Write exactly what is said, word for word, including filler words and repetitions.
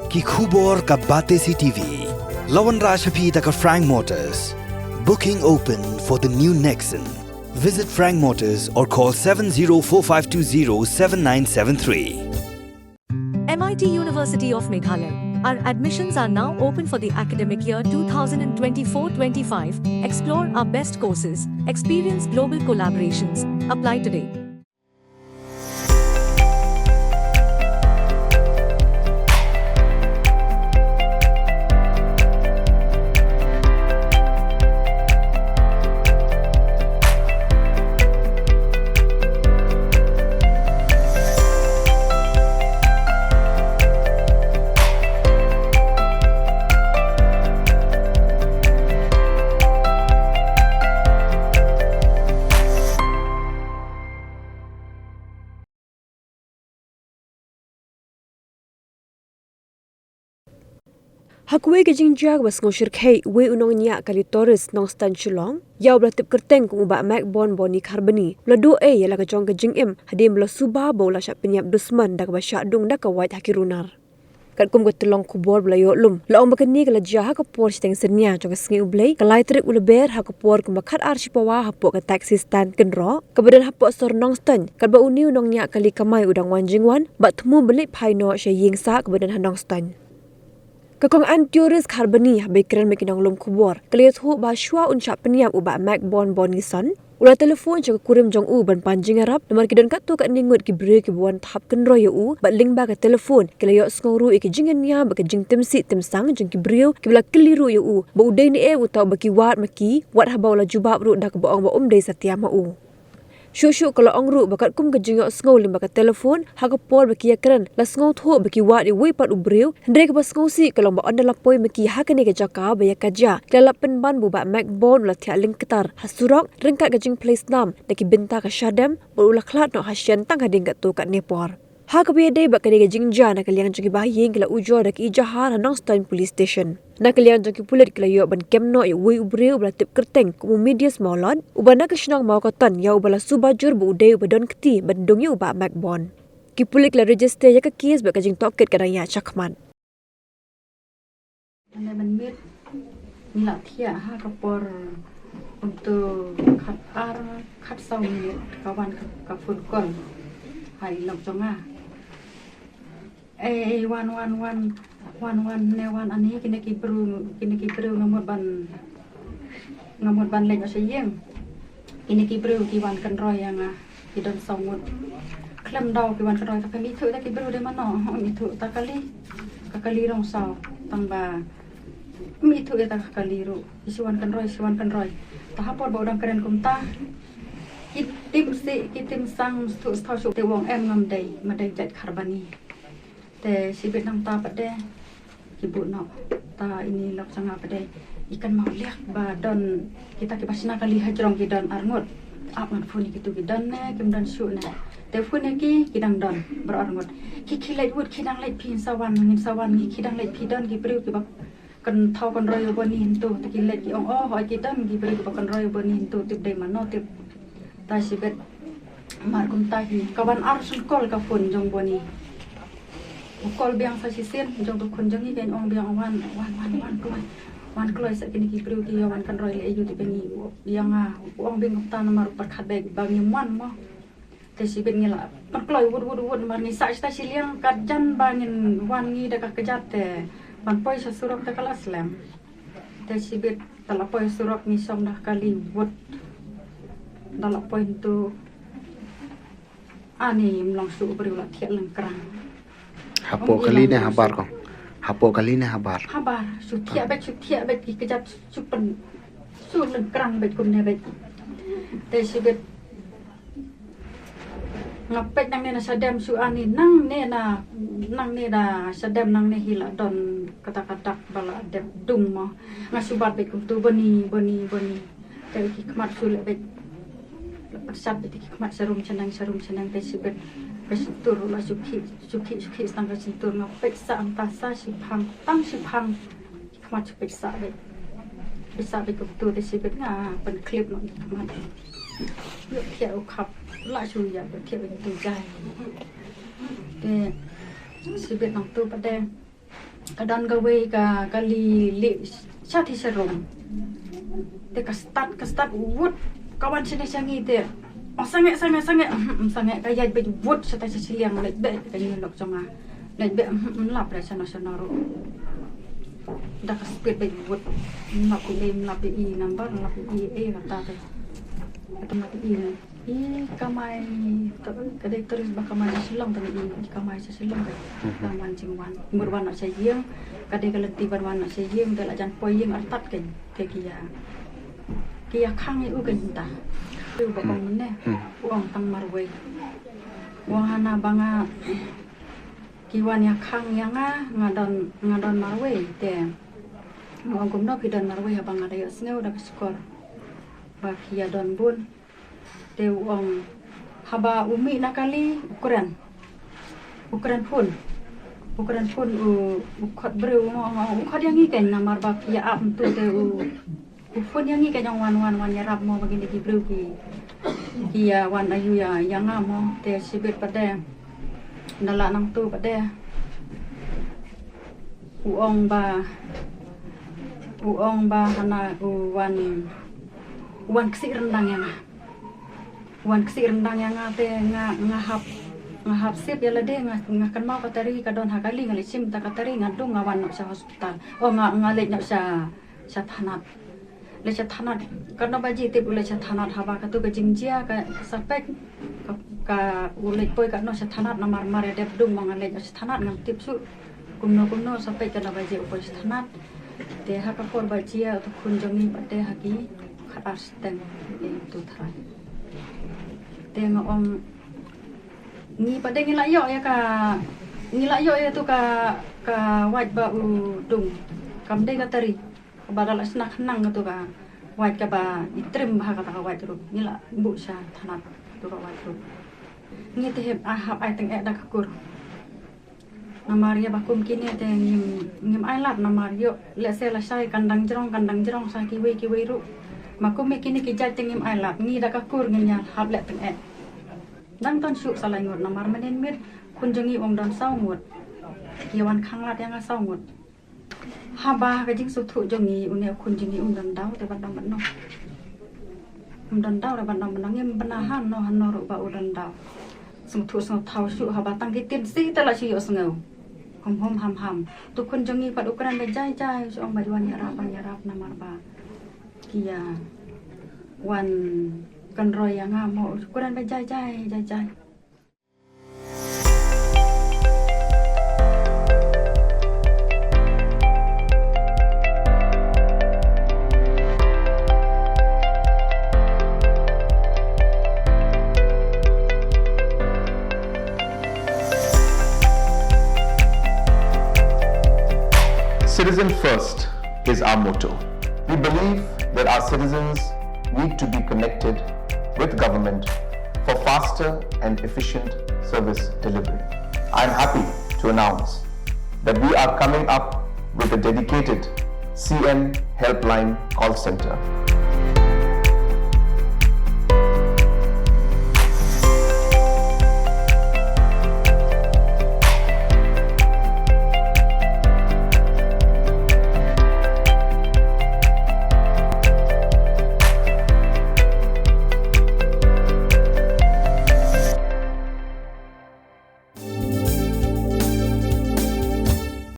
Ki khubor ka Batesi T V. La wanrah sha phi da ka Frank Motors. Booking open for the new Nexon. Visit Frank Motors or call seven zero four five two zero seven nine seven three. M I T University of Meghalaya. Our admissions are now open for the academic year two thousand twenty-four twenty-five. Explore our best courses, experience global collaborations. Apply today. Ha kawei ka jingjia kaba sngewshyrkhei, uwei u nongñiah kali tourist Nongstoiñ Shillong, ïa uba la tip kyrteng kum u Bah Macbon Boni Kharbani, u la duh ei ïa la ka jong ka jingim hadien ba la suba ba u la shah pynïap dusmon da kaba shah dung da ka wait ha ki runar. Katkum ka tyllong khubor ba la ïoh lum, la ong ba kane ka la jia ha ka por shiteng synñia jong ka Sngi U Blei, ka lai tarik u Lber, ha ka por kumba khatar shipawa hapoh ka taxi stand kynroh kaba don hapoh sor Nongstoiñ, katba une u nongñiah kali kamai u dang wan jingwan bad thmu ban leit phai noh sha ïing sah kaba don ha Nongstoiñ. Ka Kong Antiores Kharbani, haba kren bad ki nonglum khubor, ka la ïathuh ba shuwa un shah pynïap u Bah Macbon Bonison, u la telephone sha ka kurim jong u ban pan jingïarap, namar ki don katto katne ngut ki briew kiba wan thap kynroh ïa u bad lyngba ka telephone ki la ïohsngew ruh ïa ki jingïania bad ka jingtymsieh tymsang jong ki briew kiba la kylli ruh ïa u ba u dei ne em uta uba ki wad ma ki, wat haba u la jubab ruh da kaba ong ba um dei satia ma u. Shuh shuh ka la ong ruh ba katkum ka jingïohsngew lyngba ka telephone, ha ka por ba ki ïakren, la sngewthuh ba ki wad ïa uwei pat u briew, hynrei kaba sngewsih ka long ba ynda la poi ma ki ha kane ka jaka ba ïakajia, ki la lap pynban ba u Bah Macbon u la thiah lyngktar ha surok ryngkat ka jingphlei snam da ki bynta ka shadem, bad u la khlad noh ha shen tang hadien katto katne por. Ha kaba ïadei bad kane ka jingjia, na ka liang jong kiba ha ïing ki la ujor da ka ejahar ha Nongstoiñ Police Station. Na ka liang jong ki pulit ki la ïoh ban kem noh ïa uwei u briew uba la tip kyrteng kum u Midius Mawlot, uba na ka shnong Mawkaton, ïa uba la suba jur ba u dei uba don kti ban dung ïa u Bah Macbon. Ki pulit ki la register ïa ka case bad ka jingtohkit ka dang ïaid shakhmat. Ane mynmiet ngi la thiah ha ka por kumto khatar khatsaw minit ka wan ka, ka phone call ha i lok jong nga. Eh, eh, wan, wan, wan, wan, wan, ne wan ani, kine ki briew, kine ki briew nga mut ban, nga mut ban leit noh sha ïing. Kine ki briew ki wan kynroi ïa nga, ki don saw ngut. Khlem daw ki wan kynroi, ta phim ithuh ta ki briew dei mano, ym ithuh ta kali. Ka kali rong saw, tang ba ym ithuh ïa ta ka kali ruh. Ki shu wan kynroi, shu wan kynroi. Ta ha por ba u dang kren kumta, ki tim sih, ki tim sang, shu shu te u ong em ngam dei, ma dei jait Kharbani. Te shibit nangta pat de ki buh noh. Ta ini lok jong nga pat de i kynmaw liak ba don kita kiba shna kali hajrong ki don arngut. Ap ngan phone ïa kitu ki don ne kim don shuh ne. Te phone ïa ki, ki dang don baroh arngut. Ki, ki leit wut, ki dang leit phi, ngin sa wan, ngin sa wan, ki, ki dang leit phi, don ki briew kiba kynthau kynroi ïa u Boni hyntu, te ki leit ki ong, oh, hooid ki don ki briew kiba kynroi ïa u Boni hyntu, tip dei mano tip. Ta shibit mar kumta hi ka wan ar shen call ka phone jong Boni. U call biang sa shisien jong tu khun jong ngi, kan ong biang wan, wan, wan, wan kloi. Wan kloi sa kine ki briew ki ïa wan kynroi leh ïa u, te biang ngi ïa nga u ong biang kumta namar u pyrkhat beit ba ngim wan mo. Te shibit ngi la pynkloi wut wut wut namar ngi sah shata shiliang, ka jan ba ngin wan ngi da ka kjat te ban poi sha surok te ka la slem. Te shibit da la poi surok ngi shong da kali wut. Da la poi hyntu ani ym long shuh, u briew la thiah lyngkrang. Hapoh kali ne habar kong? Hapoh kali ne habar? Habar, shu thiah beit, shu thiah beit ki kjat, shu pyn, shu lyngkrang beit kumne beit. Te shibit nga peit nangne na shadem shu ani, nangne na, nangne na shadem nangne hi la don kata ka dak ba la dep dung mo. Nga shu bat beit kumtu, Boni, Boni, Boni. Te ki khmat shu leh beit, la pyrshah beit ki khmat sharum shaneng, sharum shaneng, te shibit ka shyntur la shu khih, shu khih, shu khih tang ka shyntur, nga peit sah mynta sa shiphang, tang shiphang. Ki khmat shu peit sah beit. Peit sah beit kumtu te shibit nga pynkhlip noh ki khmat. Ïoh thiah u khap la shu ïa, ïoh thiah beit tu jai. Te shibit nangtu pat de ka don kawei ka kali leh shathie sharum. Te ka start, ka start wut, ka wan shane sha ngi te. Oh, sangeh, sangeh, sangeh, mm, mm, sangeh, ka ïaid beit wut shatai sha shiliang, leit beit ka ïing lok jong nga. Leit beit, mm, mm, lap da shano shano ruh. Da ka speed beit wut. Lap ïa i, lap ïa i number, lap ïa i, eh, kata te. Kata lap ïa i. I kamai, ka, ka dei tourist ba kamai sha Shillong tang i, i kamai sha Shillong ka. Mhm. Ka man jingwan. Mut wan noh sha ïing, ka dei ka lynti ban wan noh sha ïing, te la jan poi ïing artat kein. Te ki ïa, ki ïa khang ïa u kein mynta. Te u ba ong mynne, hmm, u ong tang marwei. U ong hana ba nga, ki wan ïa khang ïa nga, nga don, nga don marwei. Te u ong kumno phi don marwei haba nga da ïohsngew da ka shkor ba phi ïa don bun. Te u ong haba u mih na kali u kren. U kren phone. U kren phone u, u khot briew mo, mo, u khot ïa ngi kein namar ba phi ïa ap mynta te u, u phone ïa ngi kein ong wan, wan, wan ïarap mo ba kine ki briew ki, ki ïa wan ayu ïa, ïa nga mo te shibit pat de. Na la nangtu pat de. U ong ba, u ong ba hana u wan, u wan ksih ryndang ïa nga. U wan ksih ryndang ïa nga te nga, nga hap, nga hap sip ïa lade nga, nga kynmaw ka tari ka don ha kali nga leit shim ta ka tari nga dung nga wan noh sha hospital. Oh nga, nga leit noh sha, sha thanat. Leit sha thanat, katno baje tip u leit sha thanat haba katu ka jingjia ka sa peit ka, ka u leit poi katno sha thanat namar mar ïa dep dung ma nga leit sha thanat ngam tip shuh kumno kumno sa peit katno baje u poi sha thanat. Te ha ka por ba jia utu khun jong ngi pat te ha ki khatar steng ïa utu tharai. Te nga ong ngi pat de ngi la ïoh ïa ka, ngi la ïoh ïa tu ka, ka wait ba u dung kam dei ka tari. Kaba da la shna khnang katu ka wait kaba i trim bha kata ka wait ruh. Ngi la buh sha thanat katu ka wait ruh. Ngi te hep ah hap ai tyngeh da ka kur. Namar ïa ba kum kine te ngim, ngim ai lad namar ïoh lehse lashai kan dang jrong, kan dang jrong sha kiwei kiwei ruh. Ma kum ïa kine ki jait te ngim ai lad, ngi da ka kur ngin ïa hap leh tyngeh. Dang don shuh sa lai ngut namar mynnin miet khun jong ngi um don saw ngut. Ki wan khang lad ïa nga saw ngut. Haba ka jingsngewthuh jong ngi une u khun jong ngi um don daw te ban dang ban noh. Um don daw te ban dang ban noh ngim bna hano hano ruh ba u don daw. Sngewthuh sngewthaw shuh haba tang ki tin si te la shu ïohsngew. Hom hom ham ham. Tu khun jong ngi pat u kren ba jai jai shu ong ba wan ïarap ban ïarap namar ba ki ïa wan kynroi ïa nga mo u kren ba jai jai jai jai. Citizen first is our motto. We believe that our citizens need to be connected with government for faster and efficient service delivery. I am happy to announce that we are coming up with a dedicated C M Helpline call center.